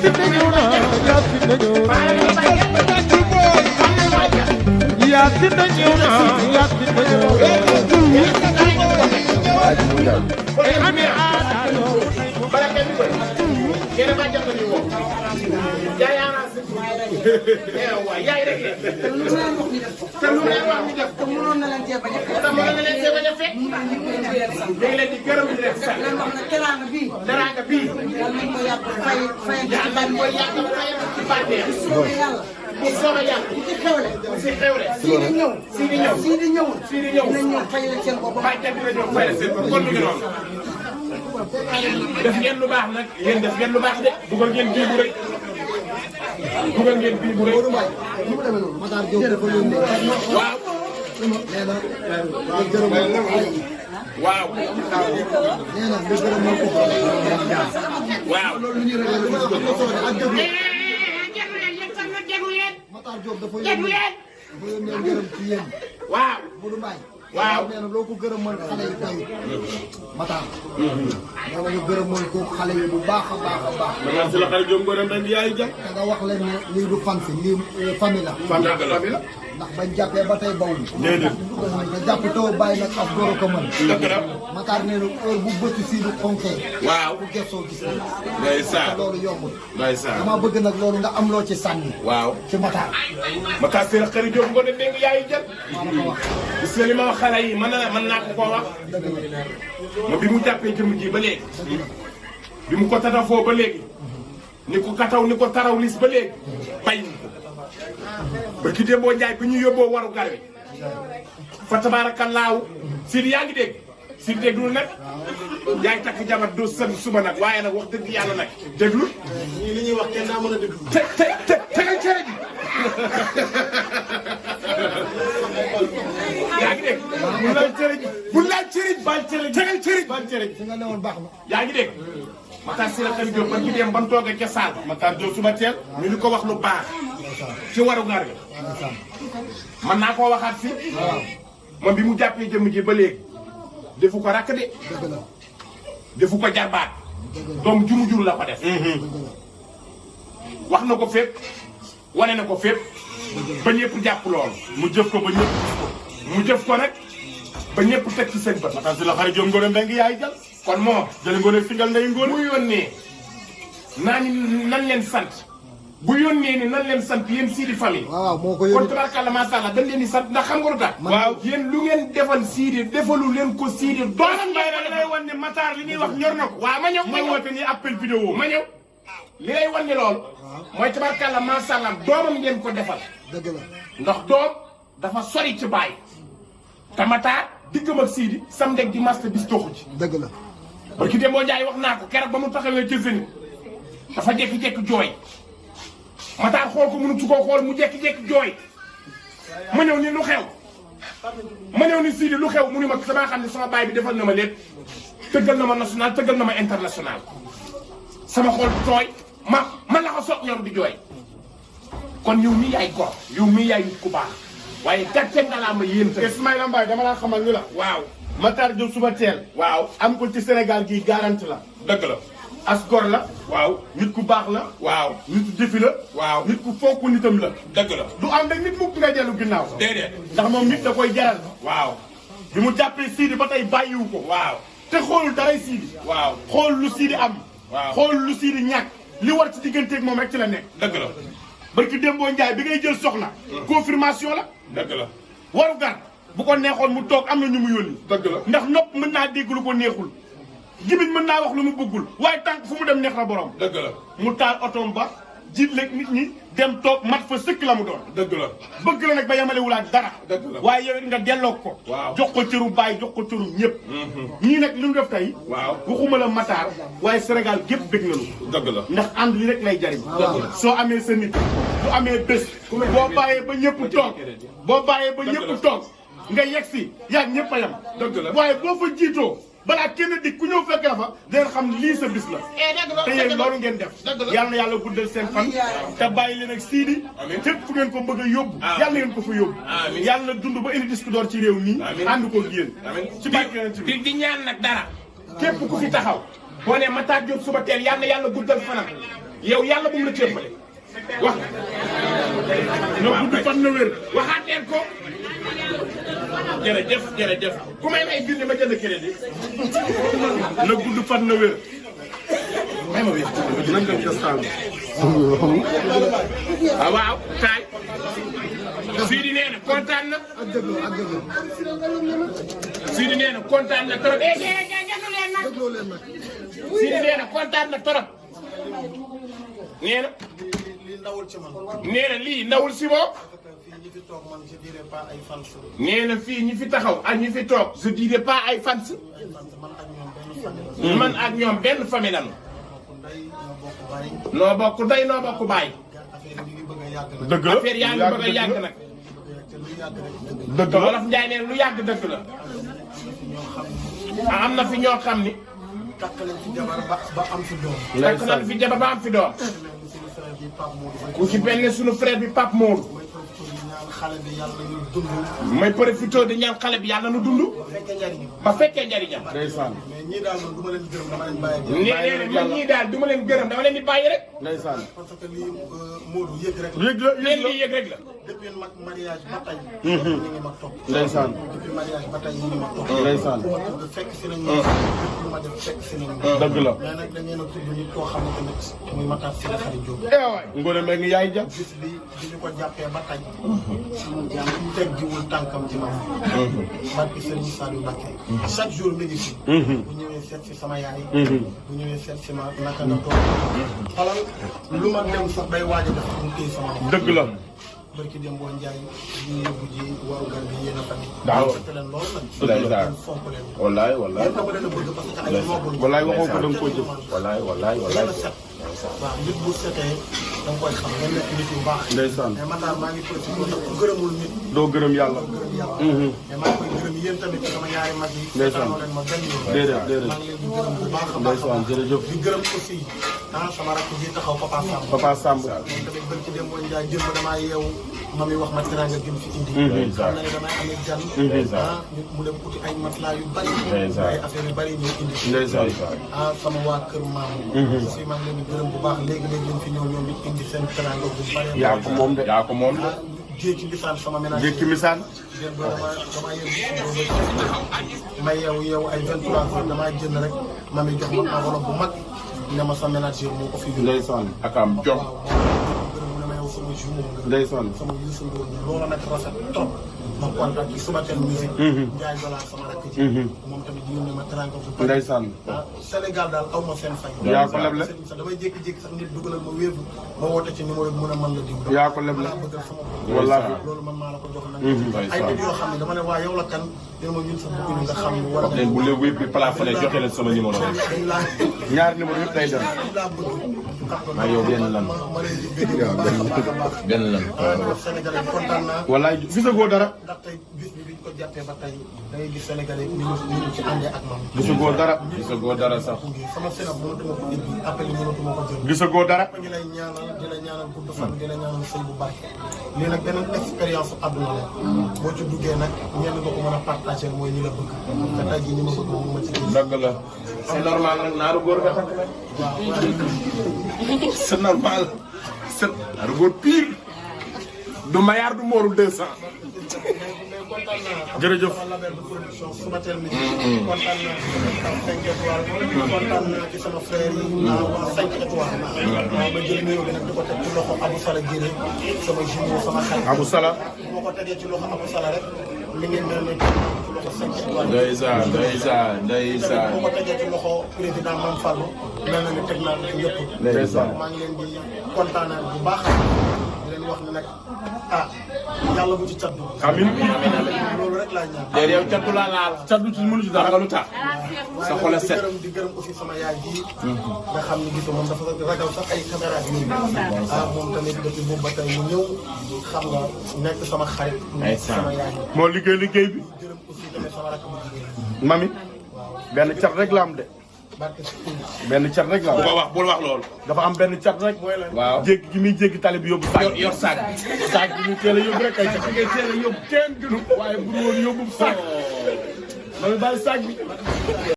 Yacine ñëw na Yacine ñëw na Yacine ñëw na Yacine ñëw na ami aada kene ba jàpp ni woo yaay ana yaay rek te lu leen wax ni def te mënoon na leen cee bañ a fekk te mënoon na leen cee bañ a fekk léegi leen di gërëm di leen sant leen wax ne teraanga bii yàlla nañ ko yàgg fay yàlla nañ ko yàgg fay ci bànneex bu soobee yàlla bu soobee yàlla bu ci xewle Sidi ñëw dinañ ñëw fay leen seen bopp fay dina ñëw fay leen seen bopp kon mu ngi noonu def ngeen lu baax nag yéen def ngeen lu baax de dugal ngeen bii bu rëy dugal ngeen bii bu rëy waaw waaw waaw waaw waaw nee na loo ko gërëmal xale yi tey Matar. nee na nga gërëmal ko xale yi bu baax a baax a baax. maanaam si la xale jom gërëm dañ yaay jàpp. te nga wax leen ne lii du fan si lii famille la. famille la. ndax bañ jàppee ba tey bawul. déedéet. nga jàpp taw bàyyi nag af góor a ko mën. dëgg la. Matar nee na heure bu bëtt si du xonkee. waaw bu gëstoo gis nañ. ndeysaan te loolu yombul. ndeysaan dama bëgg nag loolu nga am loo ci sànni. waaw ci Matar. Matar si la xale jom gërëm dégg yaay jël. maa la ko wax. gis nga li ma wax xale yi mën naa ko koo wax. ma bi mu jàppee jëmm ji ba léegi. bi mu ko tatafoo ba léegi. ni ko kataw ni ko taraw lis ba léegi. bay ko. ba ki Demba Ndiaye bi ñu yóbboo waru gar wi. fa tabaarakallaahu. Sidi yaa ngi dégg. Sidi déglu nag. yaay takk jabar doo sën suba nag waaye nag wax dëgg yàlla nag. déglu. ñii li ñuy wax kenn daa mën a déglu. tegal cere ji. yaa ngi dégg. bu laal cere ji bu laal cere ji. baal cere ji tegal cere ji baal cere ji. fi nga newoon baax na. yaa ngi dégg. Matar si la xel Diop ba ñu dem ba mu toogee ca saal ba. Matar Diop suba teel. ñu ni ko wax lu baax. ci waru gar bi. man naa koo waxaat si. moom bi mu jàppee jëmm ji ba léegi. defu ko rakk de. dëgg la. defu ko jarbaat. doom ju mu jur la ko def. wax na ko fépp. wane na ko fépp. ba ñëpp jàpp lool. mu jëf ko ba ñëpp gis ko. mu jëf ko nag ba ñëpp teg ci seen bët. Matar si la xarit Diop Ngor Mbengue yaay jël. kon moom jëli ngoone fingal nday ngoone. bu yónnee naa ni nan leen sant. bu yónnee ni nan leen sant yéen Sidi famille. waaw moo ko kon yónni. tabarkalla macha allah dañ leen di sant ndax xam nga lu tax. waaw yéen lu ngeen defal Sidi defalu leen ko Sidi. doon mbay da lay wan ne Matar li ñuy wax ñor na ko. waaw ma ñëw ma mooy ñëw woote ni appel vidéo. ma ñëw li lay wan ni loolu. mooy tabarkalla macha allah doomam ngeen ko defal. dëgg la. ndax doom dafa sori ci baay. te Matar diggam ak Sidi samedi ak dimanche bis doxu ci. dëgg la. parce que Demba Ndiaye wax naa ko keroog ba mu taxawee ci Zénith dafa jékki-jékki jooy Matar xool ko mënut su koo xool mu jékki-jékki jooy ma ñëw ni lu xew ma ñëw ni Sidi lu xew mu ni ma damaa xam ne sama baay bi defal na ma lépp tëggal na ma national tëggal na ma international sama xol tooy ma la ko soog ñoom di jooy kon yow mii yaay góor yow mii yaay nit ku baax waaye gàcce nga laa ma yéen tamit. Ismaïla Mbaye dama laa xamal ni la. waaw Matar Diop suba teel. waaw am ko ci Sénégal gii garanti la. dëgg la as gor la. waaw nit ku baax la. waaw nit ku jëfi la. waaw nit ku fonk nitam la. dëgg la du am rek nit mukk nga dellu ginnaaw. déedéet ndax moom nit da koy jaral. waaw bi mu jàppee Sidi ba tey bàyyiwu ko. waaw te xoolul daray Sidi. waaw xool lu Sidi am. waaw xool lu Sidi ñàkk. li war ci digganteeg moom rek ci la nekk. dëgg la barki Demba Ndiaye bi ngay jël soxna. confirmation la. dëgg la waru gar bu ko neexoon mu toog am na ñu mu yónni. dëgg la ndax nopp mën naa dégg lu ko neexul. gimiñ mën naa wax lu mu bëggul. waaye tànk fu mu dem neex na borom. dëgg la mu taal otoom ba jiit léegi nit ñi dem toog mat fa sëkk la mu doon. dëgg la bëgg la nag ba yemalewul ak dara. dëgg la waaye yow it nga delloo ko. waaw jox ko cëru baay jox ko cëru ñëpp. ñii nag li mu def tey. waaw waxuma la Matar waaye Sénégal gépp bëgg nañu. dëgg la ndax ànd li rek lay jariñ. soo amee sa nit bu amee bés. boo bàyyee ba ñëpp toog boo bàyyee ba ñëpp toog nga yegg si yaa ñëpp a yam. dëgg la waaye boo fa jiitoo balaa kenn di ku ñëw fekk la fa dinañ xam lii sa bis la. te yéen loolu ngeen def. yàlla na yàlla guddal seen fan. te bàyyi leen ak Sidi. fépp fu ngeen ko bëgg a yóbbu. yàlla ngeen ko fa yóbbu. yàlla na dund ba indi disque d'or ci réew mi. ànd ko yéen. ci barke yonent bi di ñaan nag dara képp ku fi taxaw boo ne Matar Diop suba teel yàlla na yàlla guddal fanam yow yàlla bu mu la téppale wax na gudd fan na wér waxaat leen ko jërëjëf ku may may bind ma jënd crédit na gudd fan na wér may ma wér nan nga gastaan waaw kaay Sidi nee na kontaan na Sidi nee na kontaan na trop Sidi nee na kontaan na trop nee na lii ndawul ci moom nee na fii ñi fi taxaw ak ñi fi toog je dirais pas ay fans man ak ñoom benn famille lañu noo bokk ndey noo bokk baay dëgg la affaire yaa ngi bëgg a yàgg nag dëgg la Wolof Njaay nee lu yàgg dëgg la am na fi ñoo xam ni takk nañ fi jabar ba am fi doom. takk nañ fi jabar ba am fi doom ku ci benn suñu frère bi Pape Modou may profité di ñaan xale bi yàlla nu dund ba fekkee njariñam ndeysaan mais ñii daal man du ma leen gërëm dama leen bàyyi nee man ñii daal du ma leen gërëm dama leen di bàyyi rek ndeysaan parce que lii Modou yëg rek leen lii yëg rek la depuis mariage ba tey ñu ngi ma topp ndeysaan depuis mariage ba tey ñu ngi ma topp ndeysaan ku ma tudd fekk si nañ lu ma def fekk si nañ dëgg la mais nag da ngeen a tudd nit koo xam ne tamit muy Matar si la xarit Diop Ngoné Mbengue yaay ja bis bi ñu ko jàppee ba tey teg jiwul tànkam ci man barke Serigne Saliou Mbacké chaque jour mi ngi fi bu ñëwee seet si sama yaay bu ñëwee seet si ma naka nga toog xalal lu ma dem sax bay waaj a def mu téye sama dëgg la barki dem boo njaay ñu yóbbu ji warugar bi yéen a tamit daaw te leen loolu nag ndeysaan fonk leen wallaay wallaay dama leen a bëgg parce que ay noobul wallaay waxoo ko da nga koo jëf wallaay set waaw nit bu setee da nga koy xam nga nekk nit yu baax ndeysaan mais man daal maa ngi profité ndax ku gërëmul nit doo gërëm yàlla gërëm yàlla mais maa ngi koy gërëm yéen tamit sama ñaari mag yi ndeysaan leen ma benn yoon déedéet maa ngi leen di gërëm bu baax a baax ndeysaan jërëjëf di gërëm aussi sama rakk ji taxaw Papa Samb Papa Samb moom tamit bën ci dem boo njaay jëmb damaa yeewu mami wax ma teraanga gën fi indi xam na ne damay amee jan mu dem uti ay matelas yu bari ay affaire yu bari ñëw indi sama waa kër maam aussi maa ngi leen di gërëm bu baax léegi-léegi leen fi ñëw ñoom it indi seen teraanga bu bari yaa ko moom de yaa ko moom de jékki misaan sama ménage jékki misaan dén bo dama yeewu ma yeewu ay 23 heures damaa jënd rek mami jox ma enveloppe bu mag ne ma sa ménager moo ko fi ndeysaan ak am jox sama jumeau ndeysaan sama Youssou Ndour loolu nag rafet trop ma kontaan ci Subatel musique Ndiaye Dollar sama rakk ji moom tamit yónnee ma teraanga bu bari ndeysaan Sénégal daal aw ma seen fay yaa ko leble sax damay jékki-jékki sax nit dugalal ma wéeru ma woote ci numéro bi mën a mën la diw yaa ko leble laa bëggal sama wallaahi loolu man maa la ko jox nag ay nit yoo xam ne dama ne waa yow la kan dina ma ñun sax bëgguñu nga xam ne war a léegi bu léegi wépp bi plafonné joxe leen sama numéro dañ laa ñaari numéro yëpp day dem dañ laa bëgg maa yow benn lan ma leen di bëgg bu baax a baax a baax benn lan Sénégalais kontaan naa wallaay gisagoo dara ndax tey bis bi biñ ko jàppee ba tey da ngay gis Sénégalais ni ñu ci àndee ak man gisagoo dara gisagoo dara sax sama sénat mënatuma ko indi appel mënatuma ko jël gisagoo dara ñu lay ñaanal di la ñaanal gudd fan di la ñaanal sëy bu barke lii nag beneen expérience àdduna la boo ci duggee nag ñenn nga ko mën a partager mooy ñi la bëgg te tey jii ñi ma bëgg moom ma ci gis dëgg la c'est normal nag naaru góor nga takk nag c'est normal c'est naaru góor pire du mayaar du mooru 200 jërëjëf sama label de production Subatel musique kontaan naa ci 5 étoiles kontaan naa ci sama frère yi waa 5 étoiles waaw ba jël nuyoo bi nag di ko teg ci loxo Abou Sala Guéré sama jumeau sama xarit Abou Sala moo ko tegee ci loxo Abou Sala rek li ngeen mel ne ci loxo 5 étoiles ndeysaan boo ko tegee ci loxo président Mame Fallou mel na ni teg naa ko ci ñëpp maa ngi leen di kontaanal bu baax di leen wax ne nag yàlla bu ci cat amiin loolu rek laa ñaan léegi yow catu laa laal catu ci mënu ci dara nga lu tax sa xol a set di gërëm aussi sama yaay ji nga xam ne gis moom dafa ragal sax ay caméra yooyu moom tamit depuis boobu ba tey mu ñëw xam nga nekk sama xarit sama yaay moo liggéey bi gërëm aussi tamit sama rakk bu jigéen mami benn cat rek la am de benn cat rek la am bu ko wax bul wax loolu dafa am benn cat rek waaw jéggi gi muy jéggi tali bi yóbbu saag yor saag saag bi ñu teel a yóbbu rek ay cat ngay teel a yóbbu kenn gënu waaye bu dul woon yóbbu saag mami bàyyi saag bi